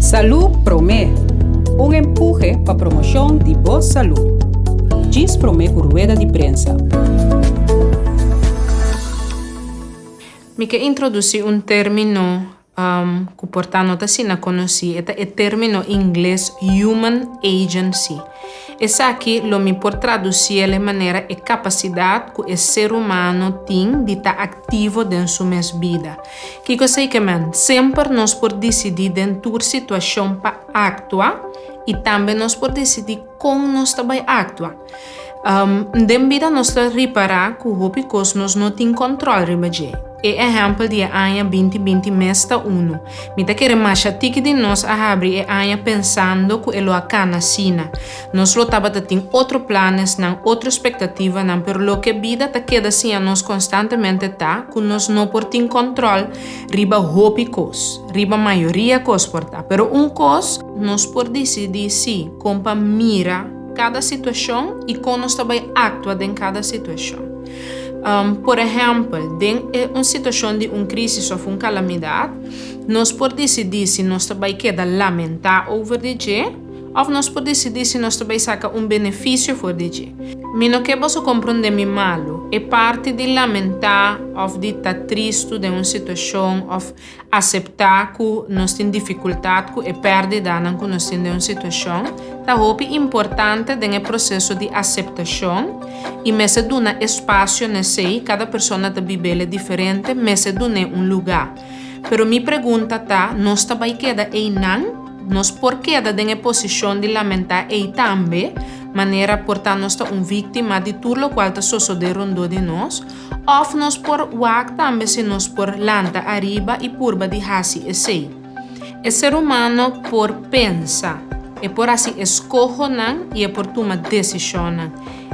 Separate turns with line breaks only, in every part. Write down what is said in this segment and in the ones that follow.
Salú Promé, un empuhe pa promoshon di bo salú. Djis promé ku rueda di prensa.
Mi ke introdusí un término ku por ta no ta asina konosí, e ta e término ingles human agency. Esaki lo mi por tradusiel e manera e kapasidat ku e ser humano tin di ta aktivo den su mes bida. Kiko esei ke men? Semper nos por disidí den tur situashon pa aktua i tambe nos por disidí kon nos ta bai aktua. Den bida nos ta ripará ku hopi kos nos no tin kòntròl riba dje. E ehèmpel di e aña binti binti mes ta unu. Mi ta kere masha tiki di nos a habri e aña pensando ku e lo a kana asina. Nos lo tabata tin otro planesnan, otro spektativanan, pero loke bida ta keda siña nos konstantemente ta ku nos no por tin kòntròl riba hopi kos, riba mayoria kos por ta. Pero un kos nos por disidí sí, kon pa mira kada situashon i kon nos ta bai aktua den kada situashon. Por ehèmpel, den un situashon di un krísis òf un kalamidat, nos por disidí si nos ta bai keda lamentá over di dje òf nos por disidí si nos ta bai saka un benefisio for di dje. Mi no ke boso komprondé mi malu. E parti di lamentá òf di ta tristu den un situashon òf Aseptá ku nos tin difikultat ku e pèrdidanan ku nos tin den un situashon ta hopi importante den e proseso di aseptashon i mester duna espasio na esei, kada persona ta bib'el diferente, mester dun'é un lugá. Pero mi pregunta ta, nos ta bai keda einan? Nos por keda den e posishon di lamentá ei tambe, manera por ta nos ta un víktima di tur lokual ta sosodé rondó di nos? Òf nos por wak tambe si nos por lanta ariba i purba di hasi esei. E ser humano por pensa, e por hasi eskohonan i e por tuma desishonnan.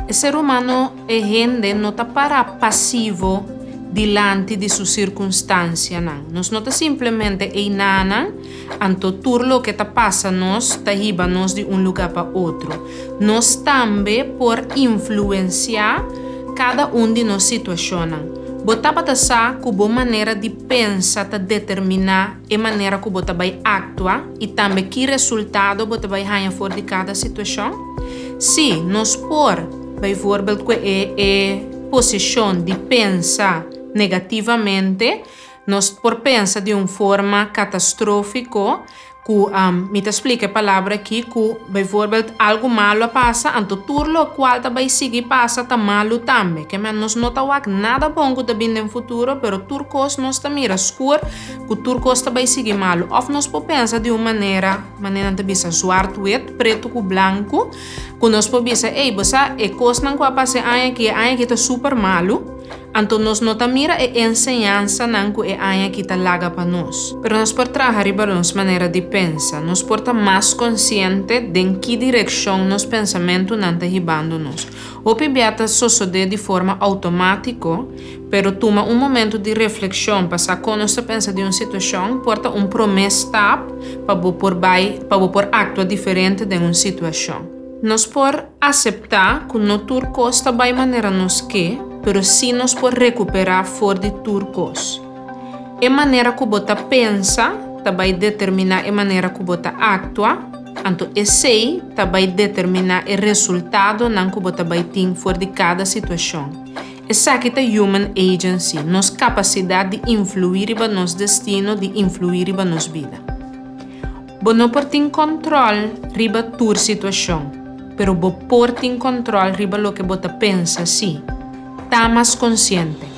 E ser humano, e hende, no ta pará pasivo dilanti di su sirkunstansianan. Nos no ta simplemente einanan, anto tur loke ta pasa nos ta hiba nos di un lugá pa otro. Nos tambe por influensiá kada un di nos situashonnan. Bo tabata sa ku bo manera di pensa ta determiná e manera ku bo ta bai aktua i tambe ki resultado bo ta bai haña for di kada situashon? Sí, nos por, bijvoorbeeld ku e e posishon di pensa negativamente, nos por pensa di un forma katastrófiko Ku mi ta splika e palabra aki ku bijvoorbeeld algu malu a pasa, anto tur lokual ta bai sigui pasa ta malu tambe. Ke men nos no ta wak nada bon ku ta bin den futuro, pero tur kos nos ta mira skur ku tur kos ta bai sigui malu. Òf nos por pensa di un manera, manera nan ta bisa zwart-wit, pretu ku blanku, ku nos por bisa, ey, bo sa e kosnan ku a pasa e aña aki, e aña aki ta super malu. Anto nos no ta mira e enseñansanan ku e aña aki ta laga pa nos. Pero nos por traha riba nos manera di pensa. Nos por ta mas konsiente den ki direkshon nos pensamentunan ta hibando nos. Hopi bia ta sosodé di forma outomátiko, pero tuma un momentu di reflekshon pa sa kon nos ta pensa di un situashon por ta un promé stap pa bo por bai pa bo por aktua diferente den un situashon. Nos por aseptá ku no tur kos ta bai manera nos ke, pero sí nos por rekuperá for di tur kos. E manera ku bo ta pensa ta bai determiná e manera ku bo ta aktua, anto esei ta bai determiná e resultadonan ku bo ta bai tin for di kada situashon. Esaki ta human agency, nos kapasidat di influí riba nos destino, di influí riba nos bida. Bo no por tin kòntròl riba tur situashon, pero bo por tin kòntròl riba loke bo ta pensa, sí. Ta mas konsiente.